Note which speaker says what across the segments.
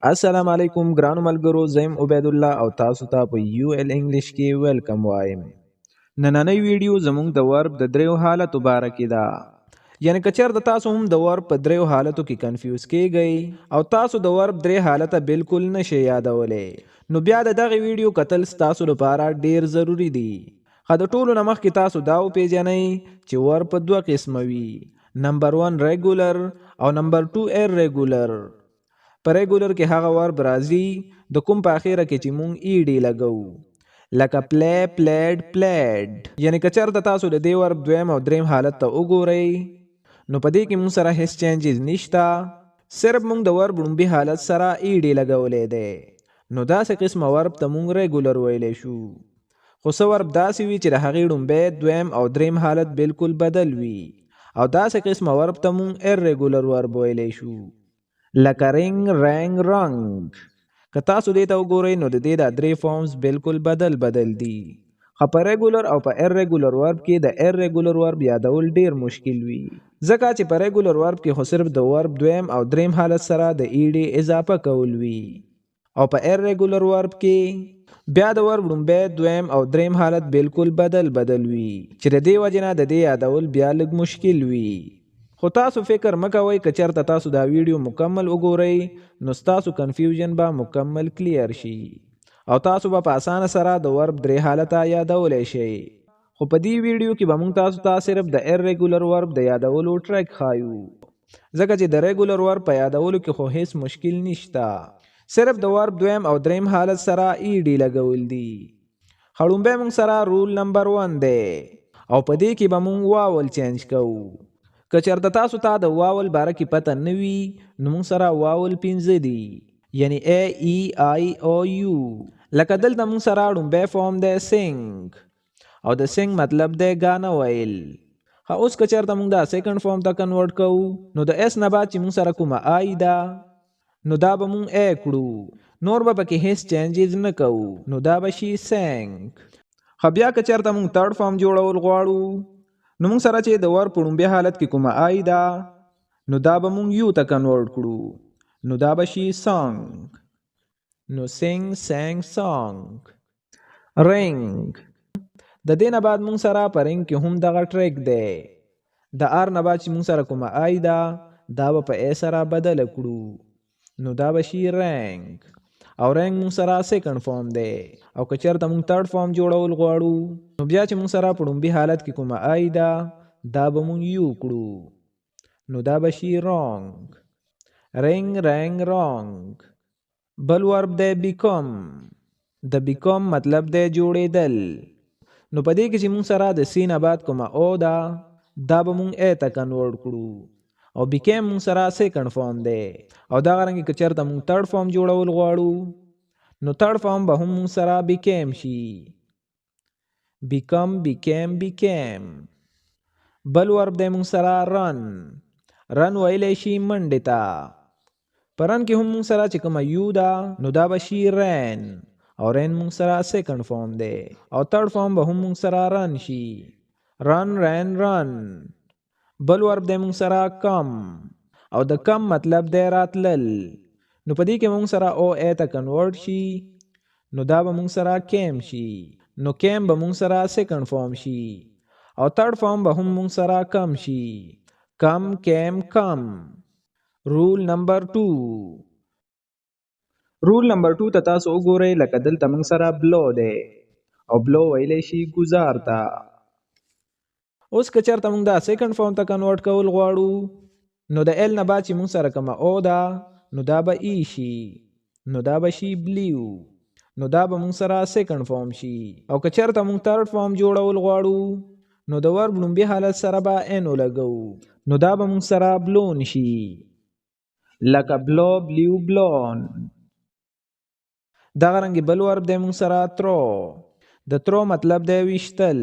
Speaker 1: السلام علیکم ګرانو ملګرو، زه یم عبیدالله او تاسو ته په یو ایل انګلیش کې welcome وایم. نننۍ ویډیو زموږ د verb د دریو حالتو باره کې ده. یعنی که چېرته تاسو هم د verb په دریو حالتو کې confuse کیږئ او تاسو د verb درې حالته بالکل نشئ یادولی، نو بیا د دغې ویډیو کتل ستاسو لپاره ډیر ضروري دي. ښه، د ټولو نه مخکې تاسو دا وپیژنئ چې verb په دوه قسمه وي، نمبر 1 regular او نمبر 2 irregular. په regular کې هغه verb راځي د کوم په اخیره کې چې مونږ ed لګوو، لکه play، played، played. یعنی که چېرته تاسو د دې verb دویم او دریم حالت ته وګورئ، نو په دې کې مونږ سره هیڅ changes نشته، صرف مونږ د verb ړومبي حالت سره ed لګولی دی. نو داسې قسمه verb ته مونږ regular ویلی شو. خو څه verb داسې وي چې د هغې ړومبی، دویم او دریم حالت بالکل بدل وي، او داسې قسمه verb ته مونږ irregular verb ویلی شو، لکه ring، rang، rung. که تاسو دې ته وګورئ نو د دې دا درې forms بالکل بدل بدل دي. خو په regular او په irregular verb کې د irregular verb یادول ډیر مشکل وي، ځکه چې په regular verb کې خو صرف د verb دویم او دریم حالت سره د ed اضافه کول وي، او په irregular verb کې بیا د verb ړومبی، دویم او دریم حالت بالکل بدل بدل وي، چې د دې وجې نه د دې یادول بیا لږ مشکل وي. خو تاسو فکر مه کوئ، که چېرته تاسو دا ویډیو مکمل وګورئ نو ستاسو confusion به مکمل clear شي او تاسو به په اسانه سره د verb درې حالته یادولی شئ. خو په دې ویډیو کې به موږ تاسو ته صرف د irregular verb د یادولو trick ښایو، ځکه چې د regular verb په یادولو کې خو هیڅ مشکل نشته، صرف د verb دویم او دریم حالت سره ed لګول دي. ړومبی موږ سره rule number 1 دی، او په دې کې به موږ vowel change کوو. که چېرته تاسو ته د vowel باره کې پته نه وي نو موږ سره vowel 5 دي، یعنی A، E، I، O، U. لکه دلته موږ سره ړومبی form دی sing، او د sing مطلب دی ګانه ویل. ښه، اوس که چېرته موږ دا second form ته convert کوو نو د S نه بعد چې موږ سره کومه I ده نو دا به موږ A کړو، نور به پکې هیڅ changes نه کوو، نو دا به شي sang. ښه، بیا که چېرته موږ third form جوړول غواړو نو موږ سره چې د verb په ړومبي حالت کې کومه I ده نو دا به موږ U ته convert کړو، نو دا به شي sung. نو sing، sang، sung. Ring، د دې نه بعد موږ سره په ring کې هم دغه trick دی، د R نه بعد چې موږ سره کومه I ده دا به په A سره بدله کړو، نو دا به شي rang، او rang موږ سره second form دی. او که چېرته موږ third form جوړول غواړو نو بیا چې موږ سره په ړومبي حالت کې کومه I ده دا به موږ U کړو، نو دا به شي rung. Ring، rang، rung. بل verb دی become. د become مطلب دی جوړېدل. نو په دې کې چې موږ سره د C نه بعد کومه O ده دا به موږ A ته convert کړو، او became موږ سره second form دی. او دغه رنګ که چېرته موږ third form جوړول غواړو نو third form به هم موږ سره became شي، become، became، became. بل verb دی موږ سره run. Run ویلی شي منډې ته. په run کې هم موږ سره چې کومه U ده نو دا به شي ran، او ran موږ سره second form دی، او third form به هم موږ سره run شي، run، ran، run. بل verb دی موږ سره come، او د come مطلب دی راتلل. نو په دې کې موږ سره O A ته convert شي نو دا به موږ سره came شي، نو came به موږ سره second form شي، او third form به هم موږ سره come شي، come، came، come. Rule number 2. Rule number 2 ته تاسو وګورئ، لکه دلته موږ سره blow دی، او blow ویلی شي ګزار ته. اوس که چېرته موږ دا second form ته convert کول غواړو نو د L نه بعد چې موږ سره کومه O ده نو دا به E شي، نو دا به شي blew، نو دا به موږ سره second form شي. او که چېرته موږ third form جوړول غواړو نو د verb ړومبي حالت سره به N ولګوو، نو دا به موږ سره blown شي، لکه blow، blew، blown. دغه رنګ بل verb دی موږ سره throw. د throw مطلب دی ویشتل،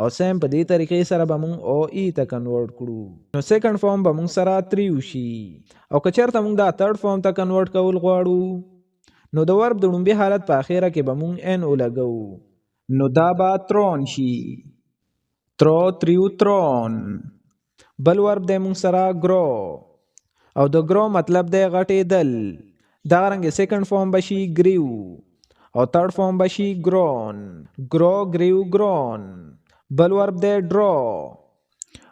Speaker 1: او same په دې طریقې سره به موږ O E ته convert کړو، نو second form به موږ سره threw شي. او که چېرته موږ دا third form ته convert کول غواړو نو د verb د ړومبي حالت په اخیره کې به موږ N ولګوو، نو دا به thrown شي، throw، threw، thrown. بل verb دی موږ سره grow، او د grow مطلب دی غټېدل. دغه رنګ سیکنډ فارم به شي ګریو او تھرډ فارم به شي ګرون. ګرو، ګریو، ګرون. بل ورب دی ډرا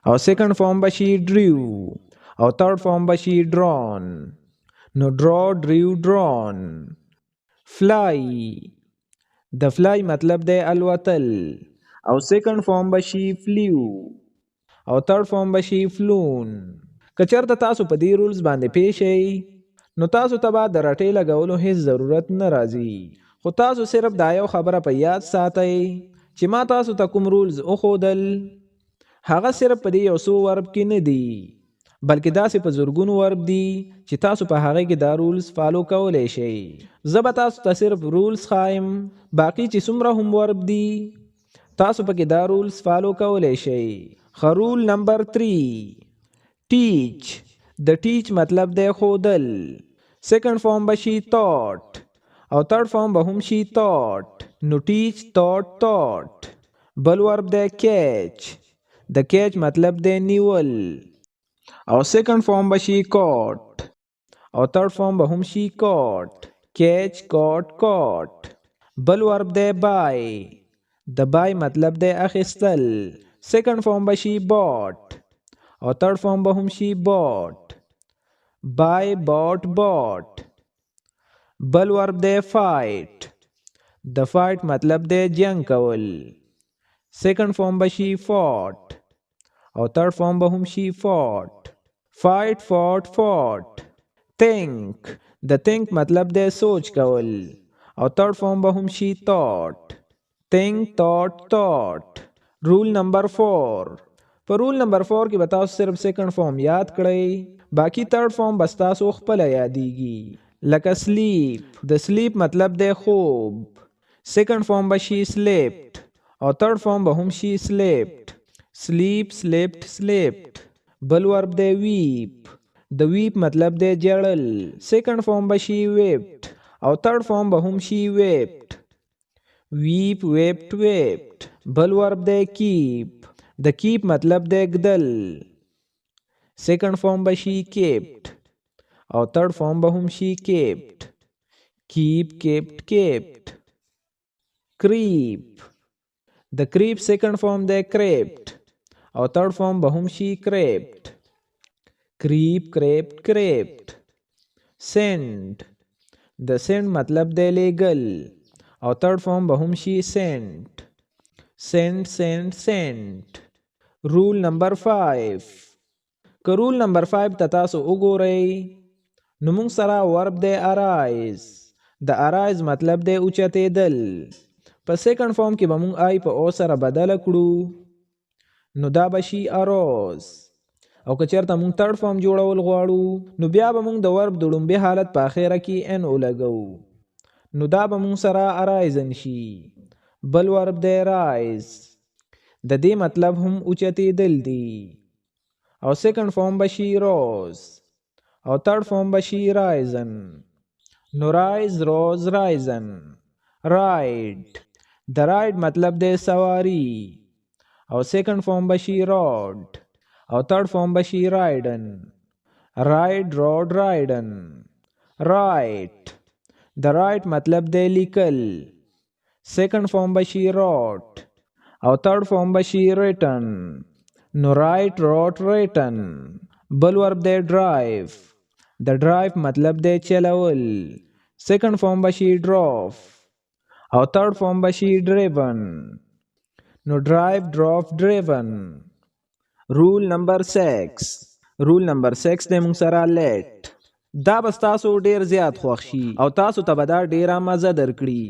Speaker 1: او سیکنډ فارم به شي ډریو او تھرډ فارم به شي ډرون. نو ډرا، ډریو، ډرون. فلای، د فلای مطلب دی الوتل او سیکنډ فارم به شي فلیو او تھرډ فارم به شي فلون. که چېرته تاسو په دې رولز باندې پوه شئ نو تاسو ته به د رټې لګولو هیڅ ضرورت نه راځي. خو تاسو صرف دا یو خبره په یاد ساتئ چې ما تاسو ته کوم رولز وښودل هغه صرف په دې یو څو ورب کې نه دي، بلکې داسې په زرګونو ورب دي چې تاسو په هغې کې دا رولز فالو کولی شئ. زه به تاسو ته صرف رولز ښایم، باقي چې څومره هم ورب دي تاسو پکې دا رولز فالو کولی شئ. ښه، رول نمبر 3، ټیچ. د ټیچ مطلب دی ښودل. سیکنډ فارم به شي تاټ او تھرډ فارم به هم شي تاټ. نو ټیچ، تاټ، تاټ. بل ورب دی کیچ. د کیچ مطلب دی نیول او سیکنډ فارم به شي کاټ او تھرډ فارم به هم شي کاټ. کیچ، کاټ، کاټ. بل ورب دی بای. د بای مطلب دی اخیستل. سیکنډ فارم به شي باټ او تھرډ فارم به هم شي باټ. بای، باټ، باټ. بل ورب دی فایټ. د فایټ مطلب دی جنگ کول. سیکنډ فارم به شي فاټ او تھرډ فارم به هم شي فاټ. فایټ، فاټ، فاټ. تھنک. د تھنک مطلب دی سوچ کول او تھرډ فارم به هم شي تاټ. تھنک، تاټ، تاټ. رول نمبر 4. په رول نمبر 4 کې به تاسو صرف سیکنډ فارم یاد کړئ، باقي تھرډ فارم به ستاسو خپله یادیږي. لکه سلیپ. د سلیپ مطلب دی خوب. سیکنډ فارم به شي سلیپټ او تھرډ فارم به هم شي سلیپټ. سلیپ، سلیپټ، سلیپټ. بل ورب دی ویپ. د ویپ مطلب دی جړل. سیکنډ فارم به شي ویپټ او تھرډ فارم به هم شي ویپټ. ویپ، ویپټ، ویپټ. بل ورب دی کیپ. د کیپ مطلب دی ږدل. سیکنډ فارم به شي کیپټ او تھرډ فارم به هم شي کیپټ. کیپ، کیپټ، کیپټ. کریپ. د کریپ سیکنډ فارم دی کریپټ او تھرډ فارم به هم شي کریپټ. کریپ، کریپټ، کریپټ. سینډ. د سینډ مطلب دی لیږل او تھرډ فارم به هم شي سینډ. سینډ، سینډ، سینډ. رول نمبر 5. که رول نمبر 5 ته تاسو وګورئ نو موږ سره ورب دی ارایز. د ارایز مطلب دی اوچتېدل. په سیکنډ فارم کې به موږ آی په او سره بدله کړو نو دا به شي اروز. او که چېرته موږ تھرډ فارم جوړول غواړو نو بیا به موږ د ورب د ړومبي حالت په اخره کې ان ولګوو نو دا به موږ سره ارایزن شي. بل ورب دی رایز. د دې مطلب هم اوچتېدل دي او سیکنډ فارم به شي روز او تھرډ فارم به شي رایزن. نو رایز، روز، رایزن. رایډ. د رایډ مطلب دی سواری او سیکنډ فارم به شي روډ او تھرډ فارم به شي رایډن. رایډ، روډ، رایډن. رایټ. د رایټ مطلب دی لیکل. سیکنډ فارم به شي روټ او تھرډ فارم به شي ریټن. نو رایټ، روټ، ریټن. بل ورب دی ډرایو. د ډرایو مطلب دی چلول. سیکنډ فارم به شي ډروف او تھرډ فارم به شي ډریون. نو ډرایو، ډروف، ډریون. رول نمبر 6. رول نمبر 6 دی موږ سره لیټ. دا به ستاسو ډیر زیات خوښ شي او تاسو ته به دا ډیره مزه درکړي،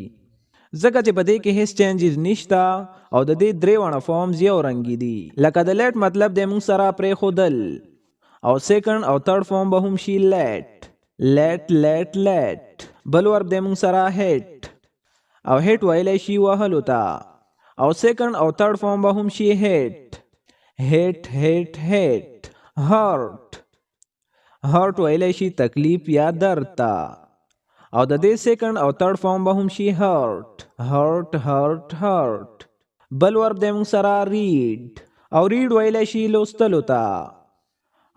Speaker 1: ځکه چې په دې کې هیڅ چینجز نشته او د دې درې واړه فارمز یو رنګي دي. لکه د لیټ مطلب دی موږ سره پرېښودل او سیکنډ او تھرډ فارم به هم شي لیټ. لیټ، لیټ، لیټ. بل ورب دی موږ سره هیټ او هیټ ویلی شي وهلو ته او سیکنډ او تھرډ فارم به هم شي هیټ. هیټ، هیټ، هیټ. هارت. هارت ویلی شي تکلیف یا درد ته او د دې سیکنډ او تھرډ فارم به هم شي هارت. هارت، هارت، هارت. بل ورب دی موږ سره ریډ او ریډ ویلی شي لوستلو ته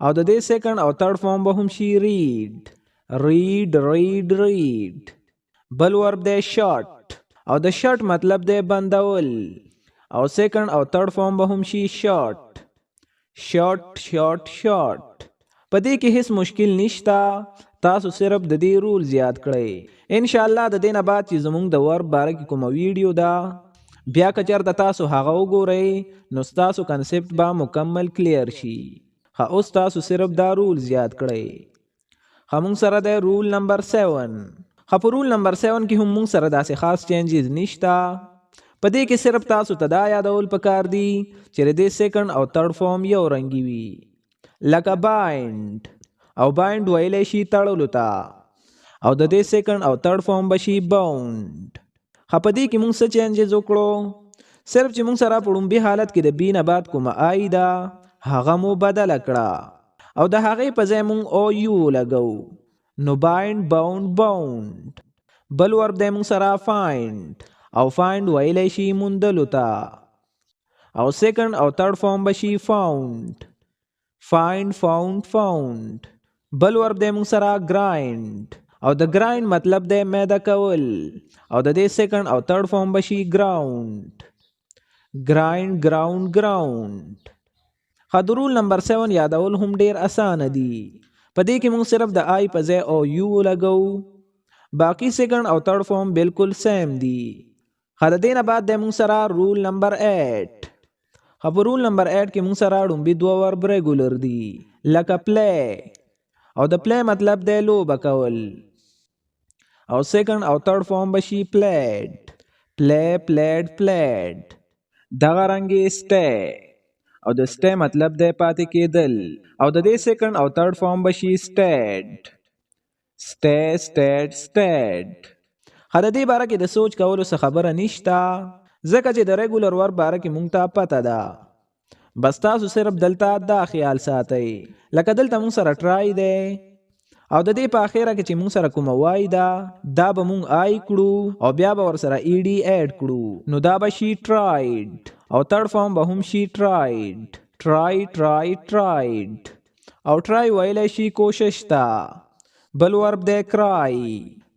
Speaker 1: او د دې سیکنډ او تھرډ فارم به هم شي ریډ. Read read read. بل ورب دی shut او د shut مطلب دی بندول او سیکنډ او تھرډ فارم به هم شي shut shut shut shut. په دې کې هیڅ مشکل نشته، تاسو صرف د دې رولز یاد کړئ. ان شاء الله د دې نه بعد چې زموږ د ورب باره کې کومه ویډیو ده بیا که چېرته تاسو هغه وګورئ نو ستاسو کنسپټ به مکمل کلیر شي. ښه اوس تاسو صرف دا رولز یاد کړئ. ښه موږ سره دی رول نمبر 7. ښه په رول نمبر 7 کې هم موږ سره داسې خاص چینجز نشته. په دې کې صرف تاسو ته دا یادول پکار دي چې د دې سیکنډ او تھرډ فارم یو رنګي وي، لکه بایند او بایند ویلی شي تړلو ته او د دې سیکنډ او تھرډ فارم به شي باوند. ښه په دې کې موږ څه چینجز وکړو؟ صرف چې موږ سره په ړومبي حالت کې د بی نه بعد کومه آی ده هغه مو بدله کړه او د هغې په ځای موږ او یو ولګوو، نو بایند باوند باوند. بل ورب دی موږ سره فایند او فایند ویلی شي موندلو ته او سیکنډ او تھرډ فارم به شي فاوند فایند فاوند فاوند. بل ورب دی موږ سره ګرایند او د ګرایند مطلب دی میده کول او د دې سیکنډ او تھرډ فارم به شي ګراوند ګرایند ګراوند ګراوند. ښه د رول نمبر 7 یادول هم ډیر اسانه دي. په دې کې موږ صرف د آی په ځای او یو ولګوو، باقي سیکنډ او تھرډ فارم بالکل سیم دي. ښه د دې نه بعد دی موږ سره رول نمبر 8. ښه په رول نمبر 8 کې موږ سره ړومبي دوه ورب ریګولر دي، لکه پلی او د پلی مطلب دی لوبه کول او سیکنډ او تھرډ فارم به شي پلیډ پلی پلیډ پلیډ. دغه رنګې سټی او د سټی مطلب دی پاتې کېدل او د دې سیکنډ او تھرډ فارم به شي سټیډ سټی سټیډ سټیډ. ښه د دې باره کې د سوچ کولو څه خبره نشته، ځکه چې د ریګولر ورب باره کې مونږ ته پته ده. بس تاسو صرف دلته دا خیال ساتئ، لکه دلته مونږ سره ټرای دی او د دې په اخره کې چې مونږ سره کومه وای ده دا به مونږ آی کړو او بیا به ورسره ای ډي اډ کړو، نو دا به شي ټرایډ او تھرډ فارم به هم شي ټرایډ ټرای ټرای ټرایډ. او ټرای ویلی شي کوشش ته. بل ورب دی کرای،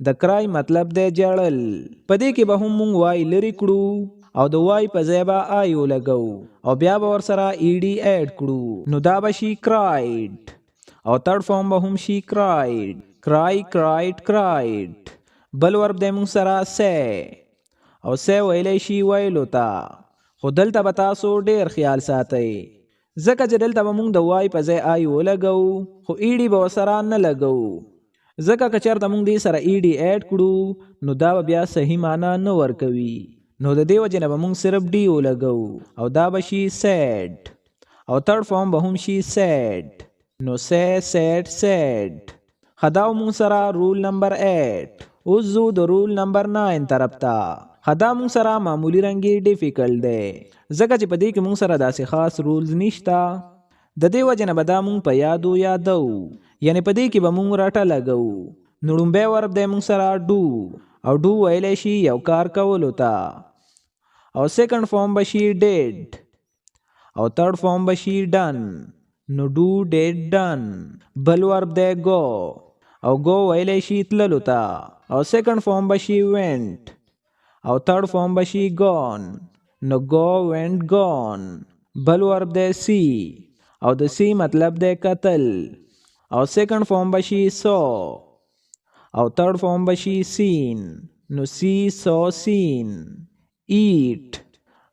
Speaker 1: د کرای مطلب دی جړل. په دې کې به هم مونږ وای لرې کړو او د وای په ځای به آی ولګوو او بیا به ورسره ای ډي اډ کړو، نو دا به شي کرایډ او تھرډ فارم به هم شي کرایډ کرای کرایډ کرایډ. بل ورب دی مونږ سره سی او سی ویلی شي ویلو ته، خو دلته به تاسو ډیر خیال ساتئ، ځکه چې دلته به مونږ د وای په ځای آی ولګوو خو ای ډي به ورسره نه لګوو، ځکه که چېرته مونږ دې سره ای ډي اډ کړو نو دا به بیا صحیح معنا نه ورکوي، نو د دې وجې نه به مونږ صرف ډي ولګوو او دا به شي سیډ او تھرډ فارم به هم شي سیډ، نو سی سیډ سیډ. ښه دا و مونږ سره رول نمبر 8. اوس ځو د رول نمبر 9 طرف ته. ښه دا مونږ سره معمولي رنګې ډیفیکلټ دی، ځکه چې په دې کې مونږ سره داسې خاص رولز نشته. د دې وجې نه به دا مونږ په یادو یادوو، یعنې په دې کې به مونږ رټه لګوو. نو ړومبی ورب دی مونږ سره ډو او ډو ویلی شي یو کار کولو ته او سیکنډ فارم به شي ډیډ او تھرډ فارم به شي ډن، نو ډو ډیډ ډن. بل ورب دی ګو او ګو ویلی شي تللو ته او سیکنډ فارم به شي وینټ او تھرډ فارم به شي ګون، نو ګو وینټ ګون. بل ورب دی سی او د سی مطلب دی قتل او سیکنډ فارم به شي سو او تھرډ فارم به شي سین، نو سی سو سین. ایټ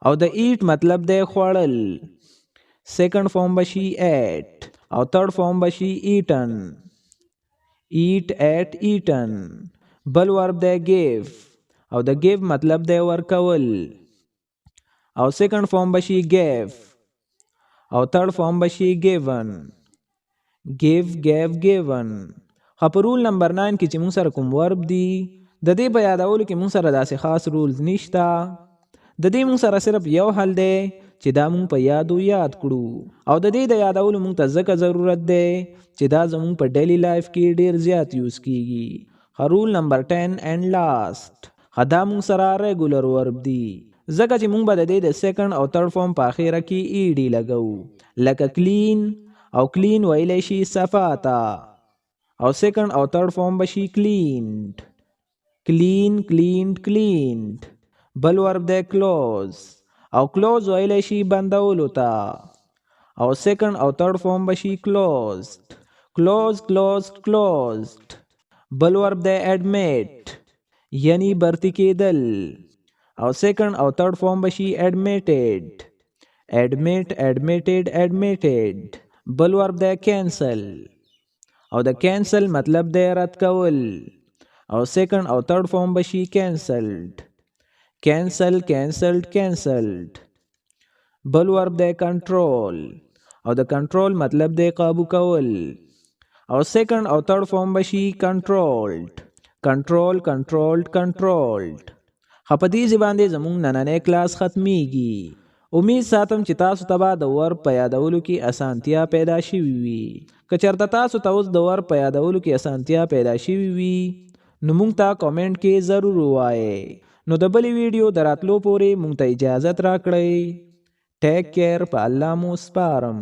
Speaker 1: او د ایټ مطلب دی خوړل، سیکنډ فارم به شي ایټ او تھرډ فارم به شي ایټن ایټ ایټ ایټن. بل ورب دی ګیو او د ګیو مطلب دی ورکول او سیکنډ فارم به شي ګیو او تھرډ فارم به شي ګیون ګیو ګیو ګیون. ښه په رول نمبر 9 کې چې مونږ سره کوم ورب دي د دې په یادولو کې مونږ سره داسې خاص رولز نشته. د دې مونږ سره صرف یو حل دی چې دا مونږ په یادو یاد کړو او د دې د یادولو مونږ ته ځکه ضرورت دی چې دا زمونږ په ډیلی لایف کې ډیر زیات یوز کیږي. ښه رول نمبر 10 اینډ لاست. ښه دا مونږ سره ریګولر ورب دي، ځکه چې مونږ به د دې د سیکنډ او تھرډ فارم په اخره کې ای ډي لګوو، لکه کلین او کلین ویلی شي صفا ته او سیکنډ او تھرډ فارم به شي کلینډ، کلین، کلینډ، کلینډ. بل ورب دی کلوز، او کلوز ویلی شي بندولو ته، او سیکنډ او تھرډ فارم به شي کلوزډ، کلوز، کلوزډ، کلوزډ. بل ورب دی اډمیټ، یعنی برتی کېدل، او سیکنډ او تھرډ فارم به شي اډمیټډ، اډمیټ، اډمیټډ، اډمیټډ. بل ورب دی کینسل، او د کینسل مطلب دی رد کول، او سیکنډ او تھرډ فارم به شي کینسلډ، کینسل، کینسلډ، کینسلډ. بل ورب دی کنټرول، او د کنټرول مطلب دی قابو کول، او سیکنډ او تھرډ فارم به شي کنټرولډ، کنټرول، کنټرولډ، کنټرولډ. ښه، په دې ځای باندې زموږ نننی کلاس ختمیږي. امید ساتم چې تاسو ته به د ورب په یادولو کې اسانتیا پیدا شوي وي. که چېرته تاسو ته اوس د ورب په یادولو کې اسانتیا پیدا شوي وي نو موږ ته کامنټ کې ضرور ووایئ. نو د بلې ویډیو د راتلو پورې موږ ته اجازت راکړئ. ټیک کیر، په الله مو سپارم.